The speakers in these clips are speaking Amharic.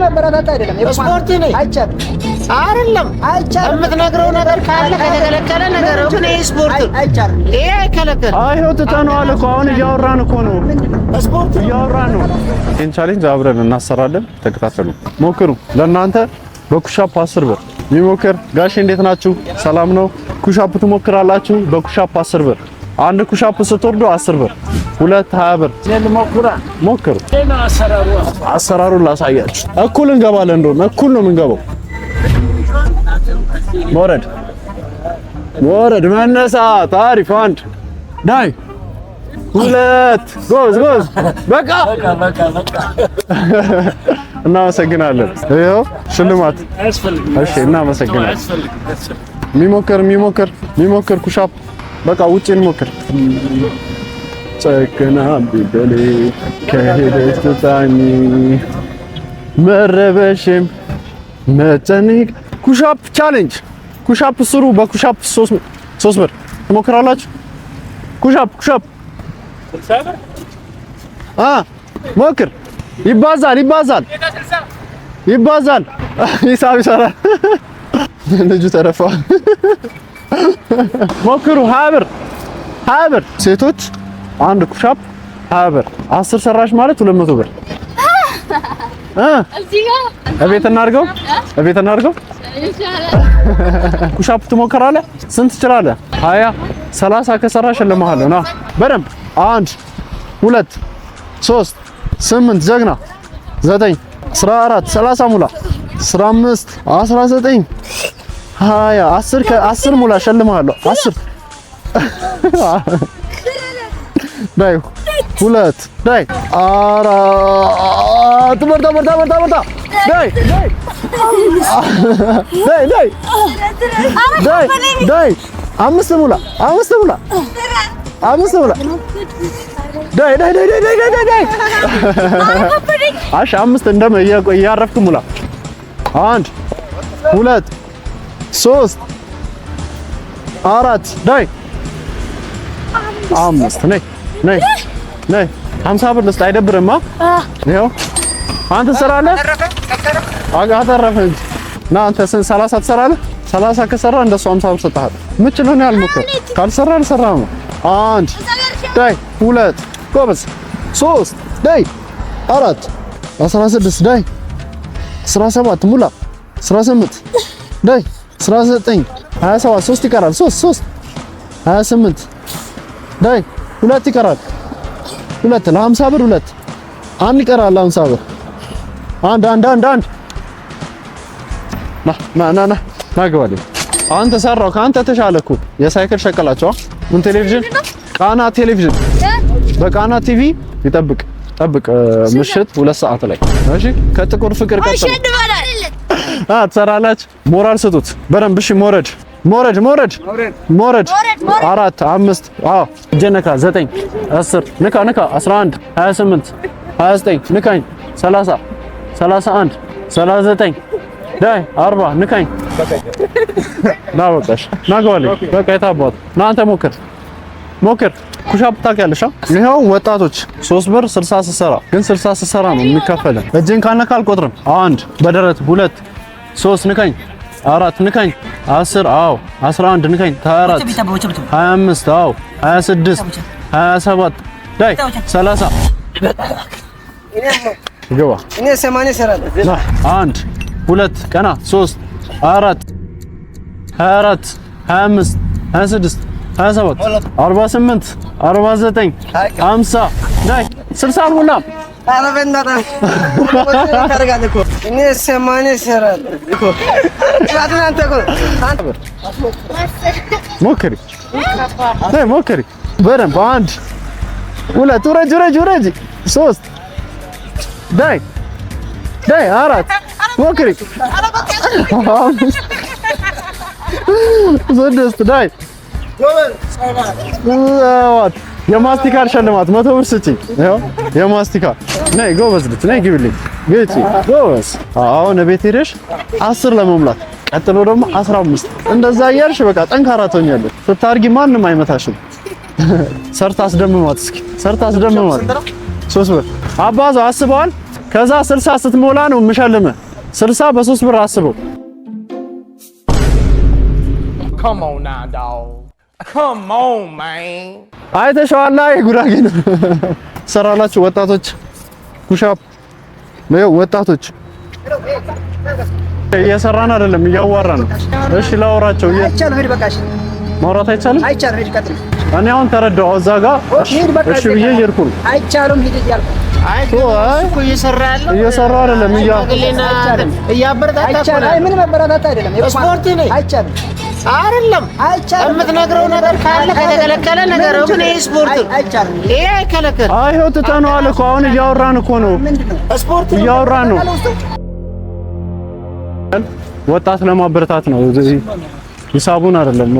መበረታታ አይደለም። ስፖርት ነኝ። አይቻልም፣ አይደለም። አይቻልም። የምትነግረው ነገር ካለ ከተከለከለ ነገር ግን ይሄ ስፖርት ነው። አይቻልም። ይሄ አይከለከልም። አይ ይኸው ትተነዋል እኮ፣ አሁን እያወራን እኮ ነው። ስፖርት ነው። እያወራን ነው። ይህን challenge አብረን እናሰራለን። ተከታተሉ፣ ሞክሩ። ለእናንተ በ push-up 10 ብር የሚሞክር ጋሼ፣ እንዴት ናችሁ? ሰላም ነው? Push-up ትሞክራላችሁ። በ push-up 10 ብር፣ አንድ push-up ስትወርዱ 10 ብር፣ ሁለት 20 ብር። ሞክሩ። አሰራሩን ላሳያችሁ። እኩል እንገባለን። እንደውም እኩል ነው የምንገባው። መውረድ፣ መውረድ፣ መነሳት። አሪፍ። አንድ፣ ዳይ፣ ሁለት፣ ጎዝ ጎዝ። በቃ እናመሰግናለን። ይኸው ሽልማት። እሺ፣ እናመሰግናለን። የሚሞክር፣ የሚሞክር፣ የሚሞክር push-up። በቃ ውጪ እንሞክር። ጨክና ቢበሌ ከሄደች ትታኝ መረበሽም መጨነቅ። Push-up challenge፣ push-up ስሩ። በ push-up 3 ብር ትሞክራላችሁ። Push-up፣ push-up አ ሞክር። ይባዛል፣ ይባዛል፣ ይባዛል። ሂሳብ ይሰራል። ልጁ ተረፋ። ሞክሩ። 20 ብር፣ 20 ብር። ሴቶች አንድ push-up 20 ብር። 10 ሰራሽ ማለት 200 ብር እ እቤት እናድርገው፣ እቤት እናድርገው። Push-up ትሞክራለህ? ስንት ትችላለህ? 20፣ 30 ከሰራሽ እሸልምሃለሁ። ና በደንብ። አንድ፣ ሁለት፣ ሶስት፣ ስምንት፣ ጀግና፣ ዘጠኝ፣ 14፣ 30 ሙላ፣ 15፣ 19፣ 20፣ 10፣ ከ10 ሙላ እሸልምሃለሁ። 10፣ ዳይ፣ ሁለት፣ ዳይ፣ አራት፣ በርታ፣ በርታ፣ በርታ፣ በርታ፣ ዳይ፣ ዳይ፣ ዳይ፣ ዳይ፣ ዳይ፣ ዳይ፣ አምስት ሙላ፣ አምስት ሙላ፣ አምስት ሙላ፣ ዳይ፣ ዳይ፣ ዳይ፣ ዳይ፣ ዳይ፣ ዳይ፣ ዳይ። አሽ አምስት እንደም እያረፍክ ሙላ። አንድ፣ ሁለት፣ ሶስት፣ አራት፣ ዳይ፣ አምስት። ነይ፣ ነይ፣ ነይ። 50 ብር ልስጥ። አይደብርማ? ይኸው አንተ ትሰራለህ። አተረፈ እንጂ። ና አንተ ስንት፣ 30 ትሰራለህ? 30 ከሰራ እንደሱ 50 ብር ሰጥሃለሁ። የምችለውን ያህል ሞክር። ካልሰራ አልሰራህም ነው። አንድ፣ ዳይ፣ ሁለት፣ ጎበዝ፣ ሶስት፣ ዳይ፣ አራት፣ 16፣ ዳይ፣ 17 ሙላ፣ 18፣ ዳይ፣ 19፣ 27፣ ሶስት ይቀራል። ሶስት፣ ሶስት፣ 28፣ ዳይ፣ ሁለት ይቀራል። ሁለት ለ50 ብር፣ ሁለት፣ አንድ ይቀራል። ለ50 ብር አንድ፣ አንድ፣ አንድ፣ አንድ። ና፣ ና፣ ና፣ ና፣ ና፣ ግባልኝ። አንተ ሰራው፣ ከአንተ ተሻለ እኮ። የሳይክል ሸቀላቸው። ምን ቴሌቪዥን? ቃና ቴሌቪዥን፣ በቃና ቲቪ ይጠብቅ፣ ጠብቅ። ምሽት 2 ሰዓት ላይ እሺ። ከጥቁር ፍቅር ቀጥሎ አ ትሰራላችሁ። ሞራል ስጡት በደንብ እሺ። ሞረድ፣ ሞረድ፣ ሞረድ፣ ሞረድ። አራት፣ አምስት፣ አዎ፣ እጄን ነካ፣ ዘጠኝ፣ 10፣ ንካ፣ ንካ፣ 11፣ 28፣ 29፣ ንካኝ፣ 30፣ 31፣ 39፣ ዳይ፣ 40፣ ንካኝ። ና በቃሽ፣ ና ግባልኝ። በቃ የታባቱ ና አንተ ሞክር፣ ሞክር። Push-up ታውቂያለሽ? ይኸው ወጣቶች 3 ብር 60 ስትሰራ ግን 60 ስትሰራ ነው የሚከፈለን። እጅን ካልነካ አልቆጥርም። አንድ በደረት፣ ሁለት፣ ሶስት፣ ንካኝ፣ አራት፣ ንካኝ፣ 10፣ አዎ፣ 11፣ ንካኝ፣ 24፣ 25፣ አዎ፣ 26፣ 27፣ ዳይ፣ 30፣ ግባ። እኔ 80 እሰራለሁ። ና፣ አንድ፣ ሁለት፣ ቀና፣ ሶስት፣ አራት፣ 24፣ 25፣ 26፣ 27፣ 48፣ 49፣ 50፣ ዳይ፣ 60 አልሞላም። ኧረ በእናትህ ታደርጋለህ እኮ። እኔ 80 እሰራለሁ እኮ። አንተ እኮ አንተ ሞክሪ፣ ነይ ሞክሪ በደንብ። አንድ፣ ሁለት፣ ውረጅ፣ ውረጅ፣ ውረጅ፣ ሶስት፣ ዳይ፣ ዳይ፣ አራት፣ ሞክሪ፣ አምስት፣ ስድስት፣ ዳይ፣ ሰባት። የማስቲካ ሽልማት 100 ብር ስጪኝ። ይኸው የማስቲካ። ነይ ጎበዝ ልጅ፣ ነይ ግቢልኝ። ግጪ ጎበዝ። አሁን ቤት ሄደሽ 10 ለመሙላት፣ ቀጥሎ ደግሞ 15፣ እንደዛ እያልሽ በቃ ጠንካራ ትሆኛለሽ። ስታርጊ ማንም አይመታሽም። ሰርታ አስደምሟት እስኪ፣ ሰርታ አስደምሟት። 3 ብር አባዛው አስበዋል። ከዛ 60 ስትሞላ ነው የምሸልምህ። 60 በ3 ብር አስበው። Come on now, dog. Come on, man. አይተሸዋላ። የጉራጌ ነው ሰራላችሁ። ወጣቶች push up ነው። ወጣቶች እየሰራን አይደለም፣ እያዋራን ነው። እሺ ላወራቸው። አይቻልም። ሂድ በቃ። እሺ ማውራት አይቻልም። አይቻልም። ሂድ ቀጥል። እኔ አሁን ተረዳሁ። እዛ ጋር ሂድ በቃ። እሺ ብዬ እየሄድኩ ነው። አይቻልም። ሂድ እያልኩ አይ እኮ እየሰራ ያለው እየሰራ አይደለም፣ ሽማግሌና እያበረታታ እኮ አይቻልም። ነው። አይ ምንም መበረታታ አይደለም። ስፖርት ነው። አይቻልም። አይደለም አይቻልም። የምትነግረው ነገር ካለ ከተከለከለ ነገር ግን ይሄ ስፖርት ነው። አይቻልም። ይሄ አይከለከል። አይ ይኸው ትተነዋል እኮ፣ አሁን እያወራን እኮ ነው። ምንድን ነው ስፖርት ነው። እያወራን ነው። ወጣት ለማበረታት ነው። እዚህ ሂሳቡን አይደለም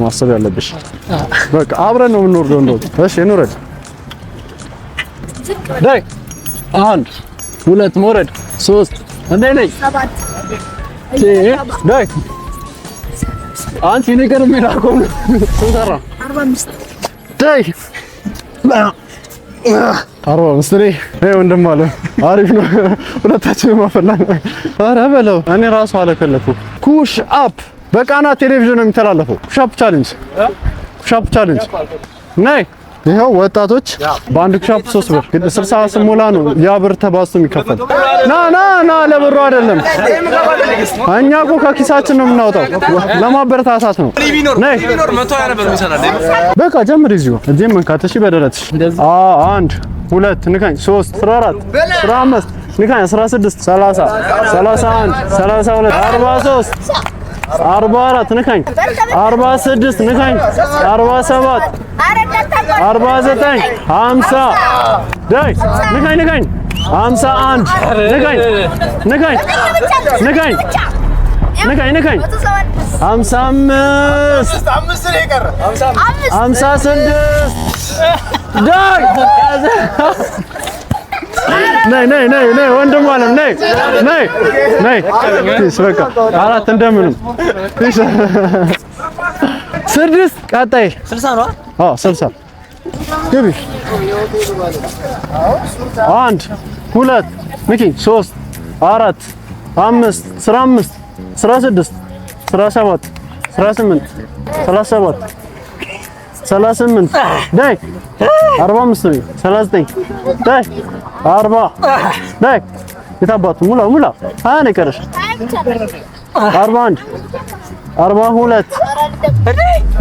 ማሰብ ያለብሽ። በቃ አብረን ነው የምንወርደው። እንደው እሺ እንውረድ። ዳይ፣ አንድ፣ ሁለት፣ መውረድ፣ ሶስት፣ እንዴ ነኝ ዳይ፣ አንቺ እኔ ቀድሜ ላቆም ነው። ስንት ሰራ? ዳይ፣ 45። እኔ ወንድም አለ አሪፍ ነው። ሁለታችንም አፈላን። ኧረ በለው፣ እኔ ራሱ አለከለኩ። Push up በቃና ቴሌቪዥን ነው የሚተላለፈው። Push up challenge፣ push up challenge ነይ። ይኸው ወጣቶች በአንድ push up 3 ብር፣ ግን 60 ስሞላ ነው ያ ብር ተባዝቶ የሚከፈል። ና ና ና፣ ለብሩ አይደለም፣ እኛ እኮ ከኪሳችን ነው የምናወጣው፣ ለማበረታታት ነው። ነይ፣ በቃ ጀምር። እዚሁ እጄን መንካት፣ እሺ፣ በደረትሽ። አዎ፣ አንድ፣ ሁለት፣ ንካኝ፣ ሶስት፣ 14፣ 15፣ ንካኝ፣ 16፣ 30፣ 31፣ 32፣ 43፣ 44፣ ንካኝ፣ 46፣ ንካኝ፣ 47፣ 49፣ 50፣ ዳይ፣ ንካኝ፣ ንካኝ፣ 51፣ ንካኝ፣ ንካኝ፣ ንካኝ፣ ንካኝ፣ ንካኝ፣ 55፣ 56፣ ዳይ፣ ነይ፣ ነይ፣ ነይ፣ ነይ፣ ወንድም አለም፣ ነይ፣ ነይ፣ ነይ፣ peace። በቃ አራት፣ እንደምንም peace። ስድስት፣ ቀጣይ። 60 ነው። አዎ፣ 60። ግቢ። አንድ፣ ሁለት፣ ንኪ፣ ሶስት፣ አራት፣ አምስት፣ 15፣ 16፣ 17፣ 18፣ 37፣ 38፣ ዳይ፣ 45 ነው፣ 39፣ ዳይ፣ 40፣ ዳይ፣ የታባቱ፣ ሙላ፣ ሙላ፣ 20 ነው የቀረሽ። 41፣ 42፣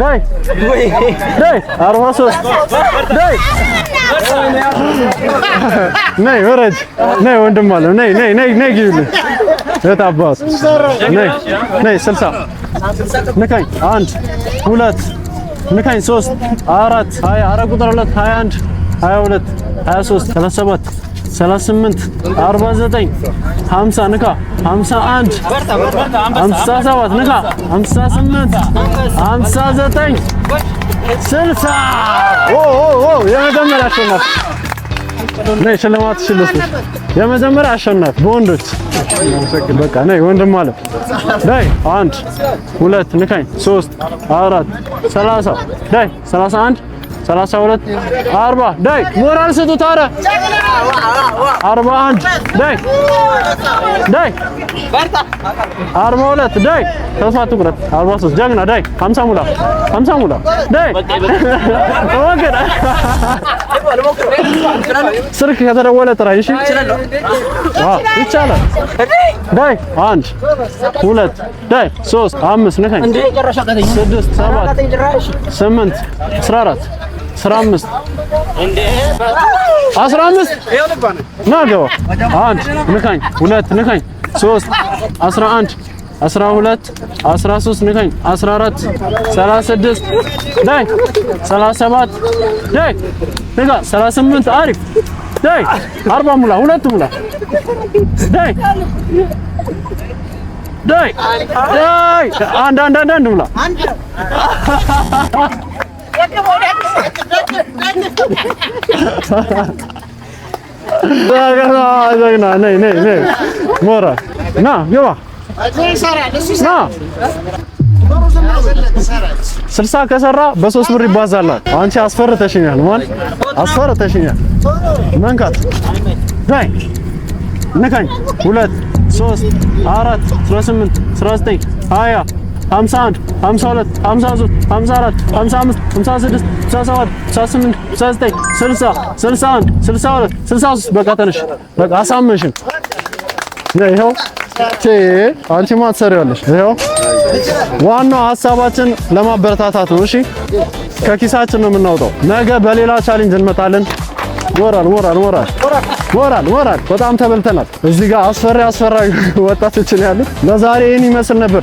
ዳይ፣ ዳይ፣ 43፣ ዳይ፣ ነይ፣ ወረጅ፣ ነይ፣ ወንድም አለ፣ ነይ፣ ነይ፣ ነይ፣ ነይ፣ ግቢልኝ፣ የታባቱ፣ ነይ፣ ነይ፣ 60፣ ንካኝ፣ አንድ፣ ሁለት፣ ንካኝ፣ ሶስት፣ አራት፣ 20፣ አራት፣ ቁጥር ሁለት፣ 21፣ 22፣ 23፣ 37፣ 38፣ 49፣ 50፣ ንካ፣ 51፣ 57፣ ንካ፣ 58፣ 59፣ 60። ኦ ኦ ኦ፣ የመጀመሪያ አሸናፊ! ነይ፣ ሽልማት ሽልስልሽ። የመጀመሪያ አሸናፊ በወንዶች። በቃ ነይ ወንድም አለ። ዳይ፣ አንድ፣ ሁለት፣ ንካኝ፣ ሶስት፣ አራት፣ 30፣ ዳይ፣ 31፣ 32፣ 40፣ ዳይ፣ ሞራል ስጡት። ኧረ 41፣ ዳይ፣ ዳይ፣ 42፣ ዳይ፣ ተስፋ አትቁረጥ። 43፣ ጀግና! ዳይ፣ 50 ሙላ፣ 50 ሙላ። ዳይ፣ ወገን፣ ስልክ ከተደወለ ጥራኝ። እሺ፣ አዎ ይቻላል። ዳይ፣ አንድ፣ ሁለት፣ ዳይ፣ ሶስት፣ አምስት፣ ንካኝ፣ ስድስት፣ ሰባት፣ ስምንት፣ 14፣ 15፣ 15፣ ና ገባ። አንድ፣ ንካኝ፣ ሁለት፣ ንካኝ፣ ሶስት፣ 11፣ 12፣ 13፣ ንካኝ፣ 14፣ 36፣ ዳይ፣ 37፣ ዳይ፣ ንካ፣ 38፣ አሪፍ! ዳይ፣ 40 ሙላ፣ ሁለት ሙላ። ዳይ፣ ዳይ፣ ዳይ፣ አንድ፣ አንድ፣ አንድ፣ አንድ ሙላ። ጀግና፣ ጀግና! ነይ፣ ነይ፣ ነይ፣ ሞራ፣ ና፣ ግባ፣ ና። 60 ከሰራ በ3 ብር ይባዛላል። አንቺ አስፈርተሽኛል፣ ማን አስፈርተሽኛል። መንካት፣ ዳይ። ንካኝ። 2፣ 3፣ 4፣ 18፣ 19፣ 20፣ 51፣ 52፣ 53፣ 54፣ 55፣ 56፣ 57፣ 58፣ 59፣ 60፣ 61፣ 62፣ 63። በቃ ተነሽ። በቃ አሳመንሽን። ይኸው አንቺማ ትሰሪዋለሽ። ይኸው ዋናው ሀሳባችን ለማበረታታት ነው። እሺ፣ ከኪሳችን ነው የምናወጣው። ነገ በሌላ challenge እንመጣለን። ሞራል፣ ሞራል፣ ሞራል፣ ሞራል፣ ሞራል። በጣም ተበልተናል። እዚህ ጋር አስፈሪ አስፈሪ ወጣቶች ነው ያሉት። ለዛሬ ይህን ይመስል ነበር።